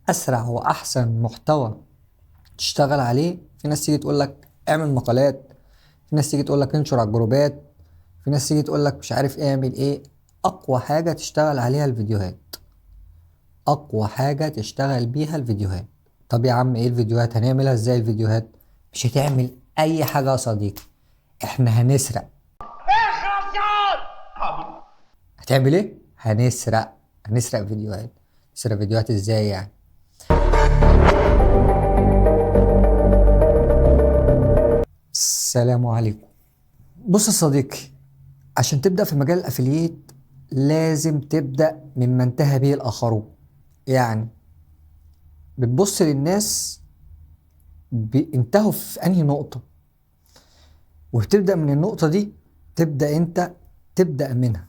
اسرع واحسن محتوى تشتغل عليه. في ناس تيجي تقول لك اعمل مقالات، في ناس تيجي تقول لك انشر على الجروبات، في ناس تيجي تقول لك مش عارف اعمل ايه. اقوى حاجة تشتغل عليها الفيديوهات، اقوى حاجة تشتغل بيها الفيديوهات. طب يا عم ايه الفيديوهات؟ هنعملها ازاي الفيديوهات؟ مش هتعمل اي حاجة يا صديقي، احنا هنسرق. هتعمل ايه؟ هنسرق. هنسرق فيديوهات. نسرق فيديوهات ازاي يعني؟ السلام عليكم. بص يا صديقي، عشان تبدأ في مجال ال affiliate لازم تبدأ مما انتهى به الآخرون. يعني بتبص للناس انتهوا في أنهي نقطة، وبتبدأ من النقطة دي، تبدأ أنت تبدأ منها.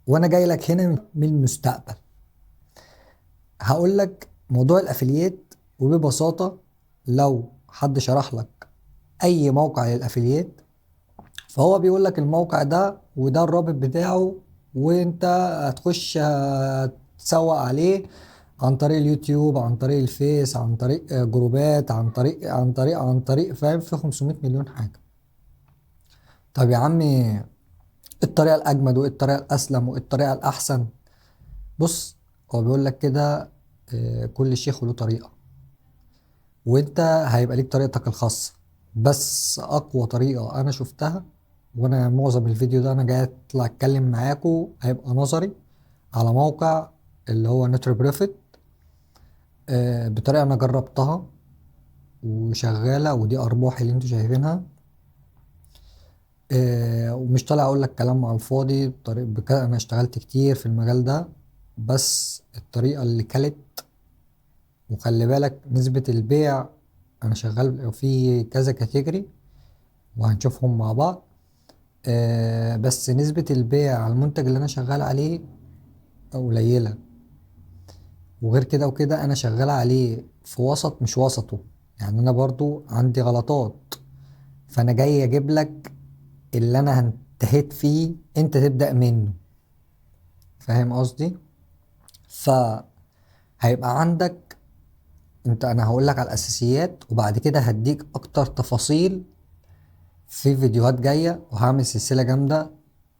وأنا جاي لك هنا من المستقبل، هقول لك موضوع ال affiliate. وببساطة لو حد شرح لك أي موقع لل affiliate فهو بيقول لك الموقع ده وده الرابط بتاعه، وانت هتخش تسوق عليه عن طريق اليوتيوب، عن طريق الفيس، عن طريق جروبات، عن طريق عن طريق عن طريق فاهم، في 500 مليون حاجة. طب يا عمي ايه الطريقة الأجمد وايه الطريقة الأسلم وايه الطريقة الأحسن؟ بص، هو بيقول لك كده، كل شيخ له طريقة، وانت هيبقى ليك طريقتك الخاصة. بس أقوى طريقة أنا شفتها، وأنا معظم الفيديو ده أنا جاي أطلع أتكلم معاكم هيبقى نظري على موقع اللي هو NutriProfit، بطريقة أنا جربتها وشغالة، ودي أرباح اللي انتوا شايفينها، ومش طالع أقول لك كلام على الفاضي. بطريقة أنا اشتغلت كتير في المجال ده، بس الطريقة اللي كلت، وخلي بالك نسبة البيع، أنا شغال في كذا category وهنشوفهم مع بعض، بس نسبة البيع على المنتج اللي أنا شغال عليه قليلة. وغير كده وكده أنا شغال عليه في وسط مش وسطه، يعني أنا برضو عندي غلطات، فأنا جاي أجيب لك اللي أنا انتهيت فيه أنت تبدأ منه، فاهم قصدي؟ فهيبقى عندك انت، انا هقول لك على الاساسيات وبعد كده هديك اكتر تفاصيل في فيديوهات جاية، وهعمل سلسلة جامدة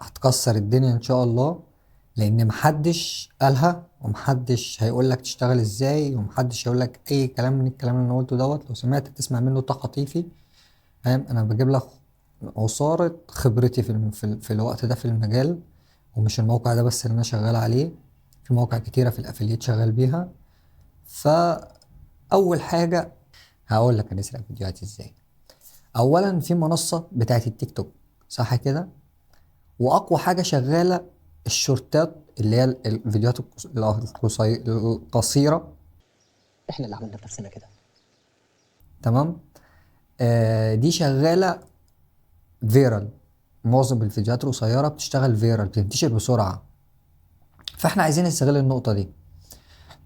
هتكسر الدنيا ان شاء الله، لان محدش قالها ومحدش هيقول لك تشتغل ازاي، ومحدش هيقول لك اي كلام من الكلام اللي انا قلته دوت. لو سمعت تسمع منه تخطيفي، فاهم؟ انا بجيب لك عصارة خبرتي في الوقت ده في المجال، ومش الموقع ده بس اللي انا شغال عليه، في مواقع كتيرة في الافليت شغال بيها. فأول حاجة هقول لك هنسرق فيديوهات ازاي. أولا في منصة بتاعت التيك توك، صح كده؟ وأقوى حاجة شغالة الشورتات اللي هي الفيديوهات القصيرة. احنا اللي عملنا في نفسنا كده، تمام؟ دي شغالة viral، معظم الفيديوهات القصيرة بتشتغل viral، بتنتشر بسرعة، فاحنا عايزين نستغل النقطة دي.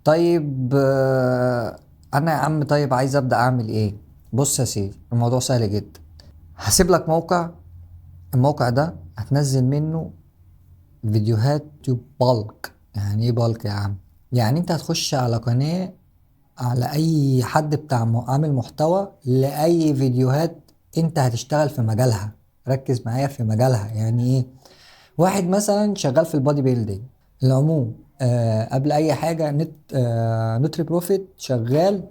طيب، انا يا عم طيب عايز ابدا اعمل ايه؟ بص يا سيدي، الموضوع سهل جدا. هسيب لك موقع، الموقع ده هتنزل منه فيديوهات يوتيوب bulk. يعني ايه bulk يا عم؟ يعني انت هتخش على قناة، على اي حد بتاع عامل محتوى لاي فيديوهات انت هتشتغل في مجالها. ركز معايا، في مجالها يعني ايه؟ واحد مثلا شغال في ال body building العموم، قبل اي حاجة NutriProfit شغال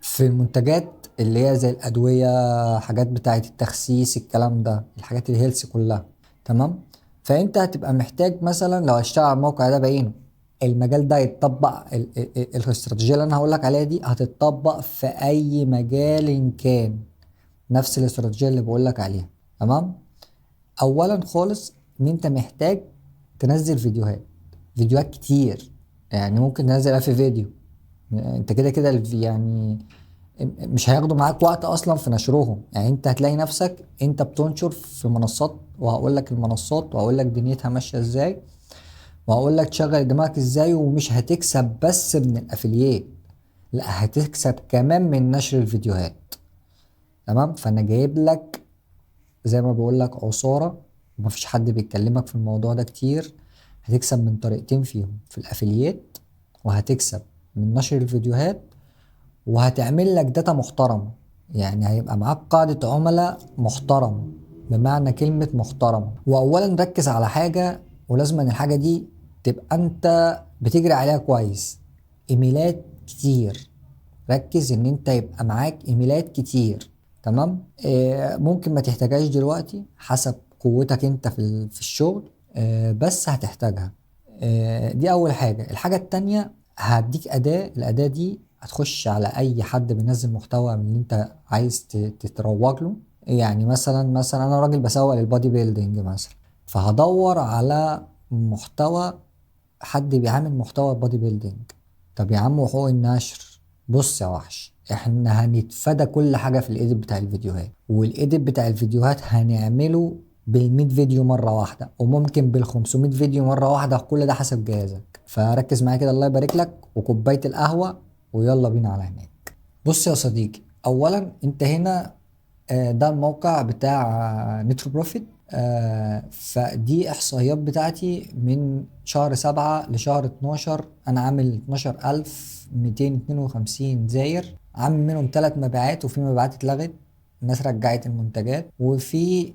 في المنتجات اللي هي زي الادوية، حاجات بتاعه التخسيس، الكلام ده، الحاجات ال health كلها، تمام؟ فانت هتبقى محتاج مثلا لو هتشتغل على الموقع ده بعينه، المجال ده يتطبق، الاستراتيجية اللي انا هقول لك عليها دي هتتطبق في اي مجال إن كان، نفس الاستراتيجية اللي بقول لك عليها، تمام؟ اولا خالص ان انت محتاج تنزل فيديوهات، فيديوهات كتير، يعني ممكن تنزل 1000 فيديو، انت كده كده يعني مش هياخدوا معاك وقت اصلا في نشرهم. يعني انت هتلاقي نفسك انت بتنشر في منصات، وهقول لك المنصات وهقول لك دنيتها ماشية ازاي، وهقول لك تشغل دماغك ازاي، ومش هتكسب بس من الافلييت، لا هتكسب كمان من نشر الفيديوهات، تمام؟ فانا جايب لك زي ما بقول لك عصارة، ومفيش حد بيتكلمك في الموضوع ده كتير. هتكسب من طريقتين فيهم، في الافلييت، وهتكسب من نشر الفيديوهات، وهتعمل لك data محترم، يعني هيبقى معاك قاعدة عملاء محترم بمعنى كلمة محترم. واولا ركز على حاجة، ولازم ان الحاجة دي تبقى انت بتجري عليها كويس، ايميلات كتير. ركز ان انت يبقى معاك ايميلات كتير، تمام؟ ممكن ما تحتاجهاش دلوقتي حسب قوتك انت في الشغل، بس هتحتاجها. دي اول حاجة. الحاجة التانية هديك اداة، الاداة دي هتخش على اي حد بينزل محتوى من اللي انت عايز تتروج له. يعني مثلا انا راجل بسوق لل body building مثلا، فهدور على محتوى حد بيعمل محتوى body building. طب يا عم وحقوق النشر؟ بص يا وحش، احنا هنتفادى كل حاجة في ال edit بتاع الفيديوهات، وال edit بتاع الفيديوهات هنعمله بالمية فيديو مرة واحدة، وممكن بالخمسمية فيديو مرة واحدة، كل ده حسب جهازك. فركز معايا كده الله يبارك لك، وكوباية القهوة ويلا بينا على هناك. بص يا صديقي، اولا انت هنا، ده الموقع بتاع نترو بروفيت، فدي احصائيات بتاعتي من شهر 7 لشهر 12. انا عامل 12252 زاير، عامل منهم 3 مبيعات، وفي مبيعات اتلغت، الناس رجعت المنتجات، وفي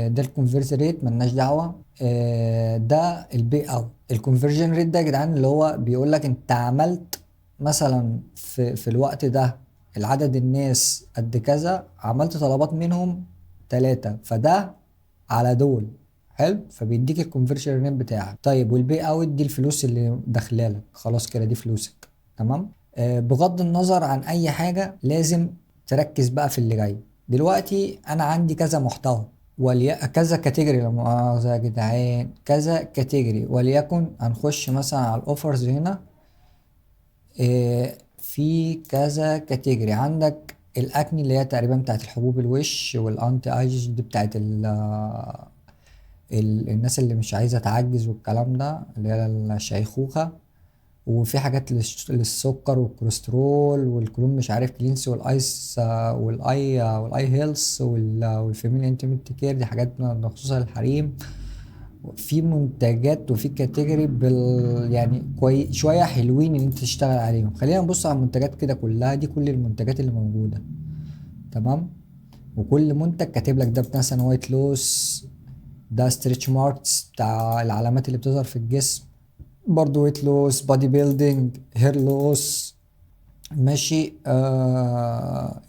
ده ال conversion rate ملناش دعوه، ده ال payout. ال conversion rate ده يا جدعان اللي هو بيقول لك انت عملت مثلا في الوقت ده العدد الناس قد كذا، عملت طلبات منهم 3، فده على دول. حلو، فبيديك ال conversion rate بتاعك. طيب وال payout دي الفلوس اللي داخلالك، خلاص كده دي فلوسك، تمام؟ بغض النظر عن اي حاجة لازم تركز بقى في اللي جاي. دلوقتي انا عندي كذا محتوى كذا category، لا مؤاخذة يا جدعان، كذا category. وليكن هنخش مثلا على ال offers هنا، في كذا category. عندك ال acne اللي هي تقريبا بتاعت الحبوب الوش، وال anti age دي بتاعت الناس اللي مش عايزه تعجز والكلام ده اللي هي الشيخوخة، وفي حاجات للسكر والكوليسترول والكلوم مش عارف cleanse والايس والاي وال eye health وال female intimate care، دي حاجات مخصوصة للحريم. في منتجات وفي category يعني شوية حلوين ان انت تشتغل عليهم. خلينا نبص على المنتجات كده كلها، دي كل المنتجات اللي موجودة، تمام؟ وكل منتج كاتب لك ده مثلا weight loss، ده stretch marks بتاع العلامات اللي بتظهر في الجسم، برضو weight loss، body building، hair loss، ماشي.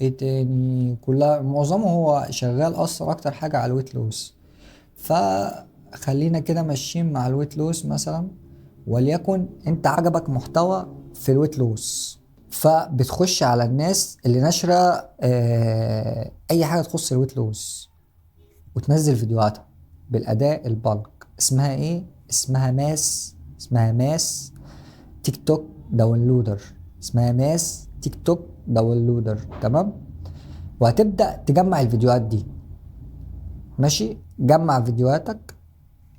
ايه تاني؟ كلها معظمه هو شغال اصلا اكتر حاجة على ال weight loss. فخلينا كده ماشيين مع ال weight loss مثلا، وليكن انت عجبك محتوى في ال weight loss، فبتخش على الناس اللي ناشره اي حاجة تخص ال weight loss وتنزل فيديوهاتها بالاداء ال bulk. اسمها ايه؟ اسمها mass، اسمها mass TikTok downloader، اسمها mass TikTok downloader، تمام؟ وهتبدا تجمع الفيديوهات دي، ماشي؟ جمع فيديوهاتك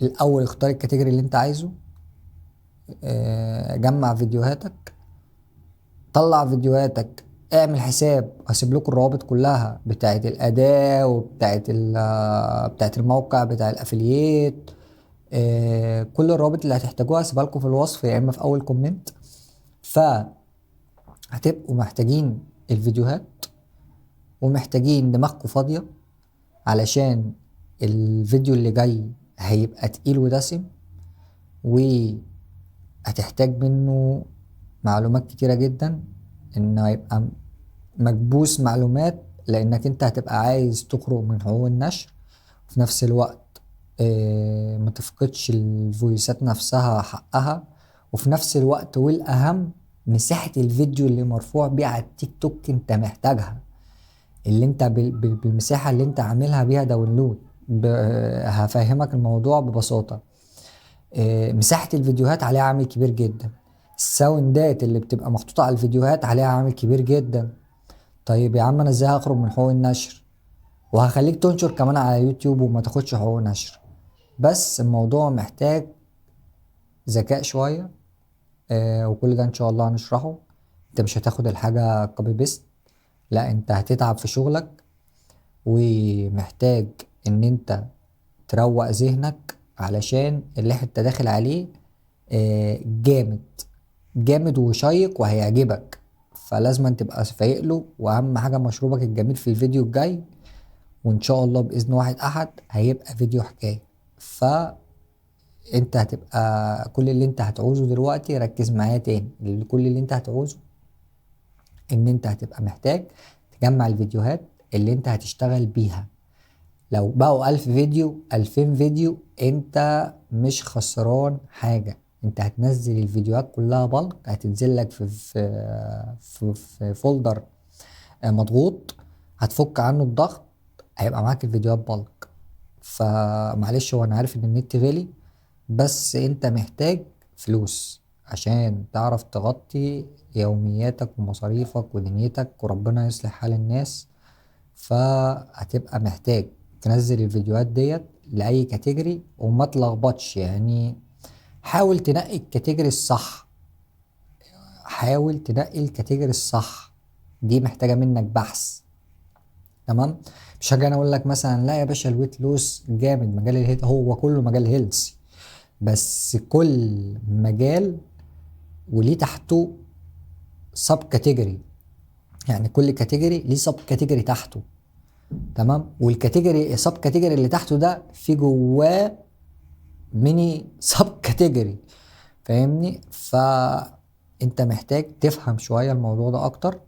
الاول، اختار ال category اللي انت عايزه، جمع فيديوهاتك، طلع فيديوهاتك، اعمل حساب. هسيب لكم الروابط كلها بتاعت الاداة وبتاعت بتاعت الموقع بتاع ال affiliate، كل الروابط اللي هتحتاجوها هسيبها لكم في الوصف يا اما في اول comment. ف هتبقوا محتاجين الفيديوهات ومحتاجين دماغكم فاضية، علشان الفيديو اللي جاي هيبقى تقيل ودسم، وهتحتاج منه معلومات كتيرة جدا، انه هيبقى مكبوس معلومات، لانك انت هتبقى عايز تخرج من حقوق النشر، وفي نفس الوقت ما تفقدش الفويسات نفسها حقها، وفي نفس الوقت والاهم مساحة الفيديو اللي مرفوع بيه على التيك توك انت محتاجها، اللي انت بالمساحة اللي انت عاملها بيها download. هفهمك الموضوع ببساطة. مساحة الفيديوهات عليها عامل كبير جدا، الساوندات اللي بتبقى محطوطة على الفيديوهات عليها عامل كبير جدا. طيب يا عم انا ازاي هخرج من حقوق النشر؟ وهخليك تنشر كمان على يوتيوب وما تاخدش حقوق نشر، بس الموضوع محتاج ذكاء شوية، وكل ده ان شاء الله هنشرحه. انت مش هتاخد الحاجة copy paste، لا انت هتتعب في شغلك، ومحتاج ان انت تروق ذهنك علشان اللي انت داخل عليه جامد جامد وشيق وهيعجبك. فلازم تبقى فايق له. واهم حاجة مشروبك الجميل في الفيديو الجاي، وان شاء الله باذن واحد احد هيبقى فيديو حكاية. ف انت هتبقى كل اللي انت هتعوزه دلوقتي، ركز معايا تاني، كل اللي انت هتعوزه ان انت هتبقى محتاج تجمع الفيديوهات اللي انت هتشتغل بيها. لو بقوا 1000 فيديو 2000 فيديو انت مش خسران حاجة، انت هتنزل الفيديوهات كلها bulk، هتنزل لك في في في, في folder مضغوط، هتفك عنه الضغط، هيبقى معاك الفيديوهات bulk. فمعلش هو انا عارف ان النت غالي، بس انت محتاج فلوس عشان تعرف تغطي يومياتك ومصاريفك ودنيتك، وربنا يصلح حال الناس. فهتبقى محتاج تنزل الفيديوهات ديت لأي category وما تلخبطش، يعني حاول تنقي ال category الصح، حاول تنقي ال category الصح، دي محتاجة منك بحث. تمام؟ مش هاجي انا اقول لك مثلا لا يا باشا ال weight loss جامد، مجال ال health هو كله مجال health، بس كل مجال وليه تحته sub category، يعني كل category ليه sub category تحته. تمام؟ وال category sub category اللي تحته ده في جواه mini sub category، فاهمني؟ فانت محتاج تفهم شوية الموضوع ده اكتر.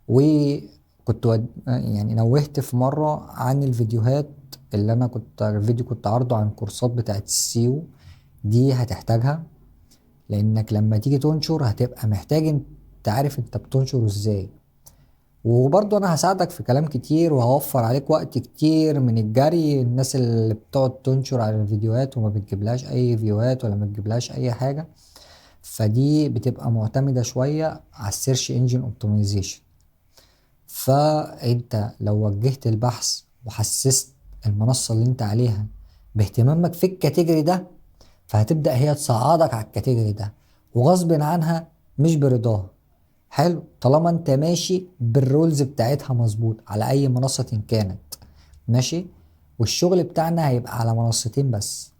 وكنت يعني نوهت في مرة عن الفيديوهات اللي انا كنت الفيديو كنت عارضه عن كورسات بتاعت ال SEO، دي هتحتاجها لانك لما تيجي تنشر هتبقى محتاج انت عارف انت بتنشر ازاي. وبرضه انا هساعدك في كلام كتير وهوفر عليك وقت كتير من الجري، الناس اللي بتقعد تنشر على الفيديوهات وما بتجيبلهاش اي فيوهات ولا ما بتجيبلهاش اي حاجة، فدي بتبقى معتمدة شوية على ال search engine optimization. فانت لو وجهت البحث وحسست المنصة اللي انت عليها باهتمامك في ال category ده، فهتبدأ هي تصعدك على ال category ده وغصب عنها مش برضاها. حلو، طالما انت ماشي بال rules بتاعتها مظبوط على اي منصة كانت ماشي. والشغل بتاعنا هيبقى على منصتين بس،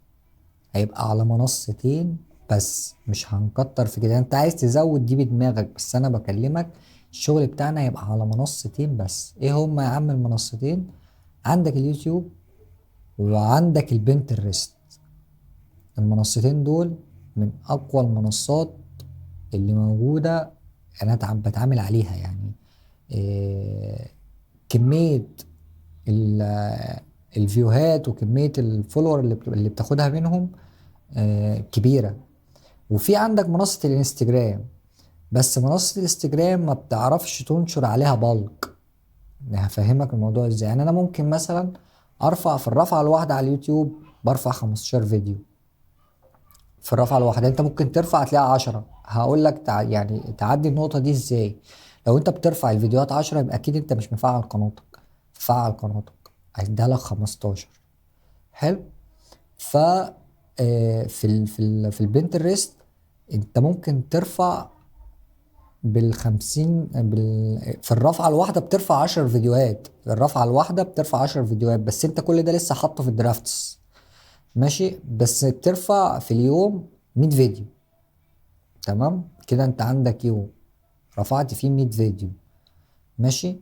هيبقى على منصتين بس، مش هنكتر في كده. انت عايز تزود دي بدماغك، بس انا بكلمك الشغل بتاعنا هيبقى على منصتين بس. ايه هما يا عم المنصتين؟ عندك اليوتيوب وعندك البنترست. المنصتين دول من اقوى المنصات اللي موجودة انا بتعامل عليها، يعني كمية الفيوهات وكمية ال follower اللي بتاخدها منهم كبيرة. وفي عندك منصة الانستجرام، بس منصة الانستجرام ما بتعرفش تنشر عليها bulk. هفهمك الموضوع ازاي. يعني انا ممكن مثلا ارفع في الرفعة الواحدة على اليوتيوب برفع 15 فيديو في الرفعة الواحدة، انت ممكن ترفع تلاقي 10. هقول لك يعني تعدي النقطة دي ازاي. لو انت بترفع الفيديوهات 10 يبقى اكيد انت مش مفعل قناتك، فعل قناتك هيديها لك 15. حلو. ف في في البنترست انت ممكن ترفع بالخمسين في الرفعة الواحدة بترفع 10 فيديوهات، في الرفعة الواحدة بترفع 10 فيديوهات، بس انت كل ده لسه حاطه في ال drafts ماشي، بس بترفع في اليوم 100 فيديو. تمام كده، انت عندك يوم رفعت فيه 100 فيديو ماشي.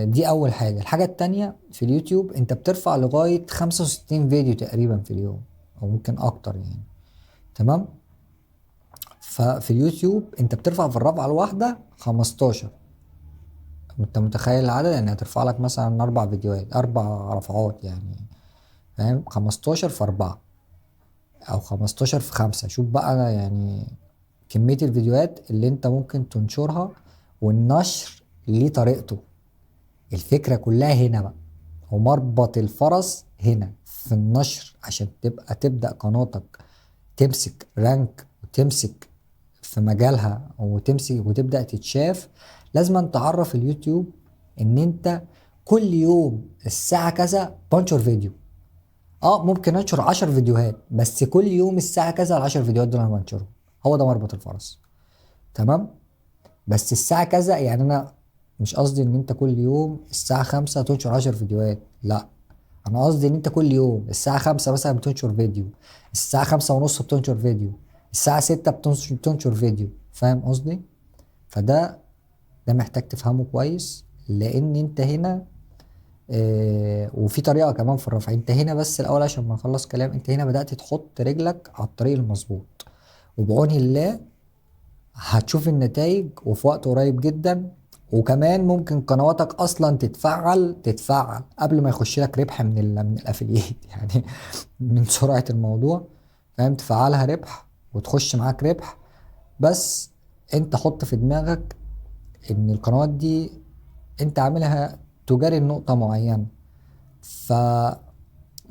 دي اول حاجة. الحاجة التانية في اليوتيوب انت بترفع لغاية 65 فيديو تقريبا في اليوم او ممكن اكتر يعني. تمام. ففي اليوتيوب انت بترفع في الرفعة الواحدة 15، انت متخيل العدد؟ يعني هترفع لك مثلا 4 فيديوهات، 4 رفعات يعني، فاهم؟ 15 في 4 او 15 في 5. شوف بقى يعني كمية الفيديوهات اللي انت ممكن تنشرها، والنشر ليه طريقته. الفكرة كلها هنا بقى، ومربط الفرس هنا في النشر، عشان تبقى تبدأ قناتك تمسك رانك وتمسك في مجالها وتمسك وتبدأ تتشاف. لازم تعرف اليوتيوب ان انت كل يوم الساعة كذا بنشر فيديو. ممكن انشر 10 فيديوهات، بس كل يوم الساعة كذا ال10 فيديوهات دول انا بنشرهم. هو ده مربط الفرس. تمام. بس الساعة كذا، يعني انا مش قصدي ان انت كل يوم الساعة 5 تنشر 10 فيديوهات، لا، انا قصدي ان انت كل يوم الساعة 5 مثلا بتنشر فيديو، الساعة 5:30 بتنشر فيديو، الساعة 6 بتنشر فيديو. فاهم قصدي؟ فده محتاج تفهمه كويس، لان انت هنا وفي طريقة كمان في الرفع. انت هنا بس الاول عشان ما نخلص كلام، انت هنا بدأت تحط رجلك على الطريق المظبوط، وبعون الله هتشوف النتائج وفي وقت قريب جدا. وكمان ممكن قنواتك اصلا تتفعل قبل ما يخش لك ربح من الافلييت يعني من سرعة الموضوع، فاهم؟ تفعلها ربح وتخش معاك ربح. بس انت حط في دماغك ان القنوات دي انت عاملها تجاري لنقطة معينة، فما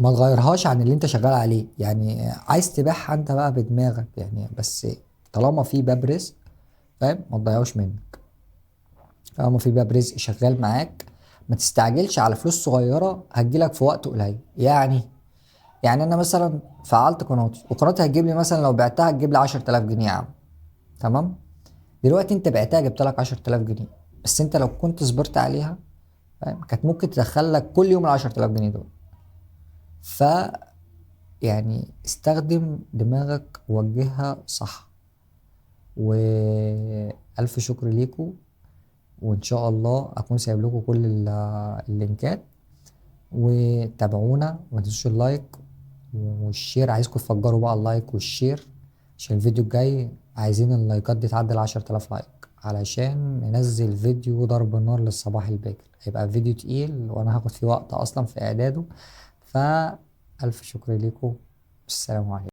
تغيرهاش عن اللي انت شغال عليه. يعني عايز تبيعها انت بقى بدماغك يعني، بس طالما في باب رزق، فاهم، ما تضيعوش منك. طالما في باب رزق شغال معاك ما تستعجلش على فلوس صغيرة هتجيلك في وقت قليل. يعني انا مثلا فعلت قناتي، وقناتي هتجيب لي مثلا لو بعتها هتجيب لي 10000 جنيه يا عم، تمام؟ دلوقتي انت بعتها جبت لك 10000 جنيه، بس انت لو كنت صبرت عليها، فاهم، كانت ممكن تدخل لك كل يوم ال 10000 جنيه دول. ف استخدم دماغك ووجهها صح. والف شكر ليكم، وان شاء الله اكون سايب لكم كل اللينكات، وتابعونا وما تنسوش ال like وال share. عايزكم تفجروا بقى ال like وال share عشان الفيديو الجاي عايزين اللايكات دي تعدي ال 10000 like علشان ننزل فيديو ضرب النار للصباح الباكر. هيبقى فيديو تقيل وانا هاخد فيه وقت اصلا في اعداده. فالف شكر ليكم، والسلام عليكم.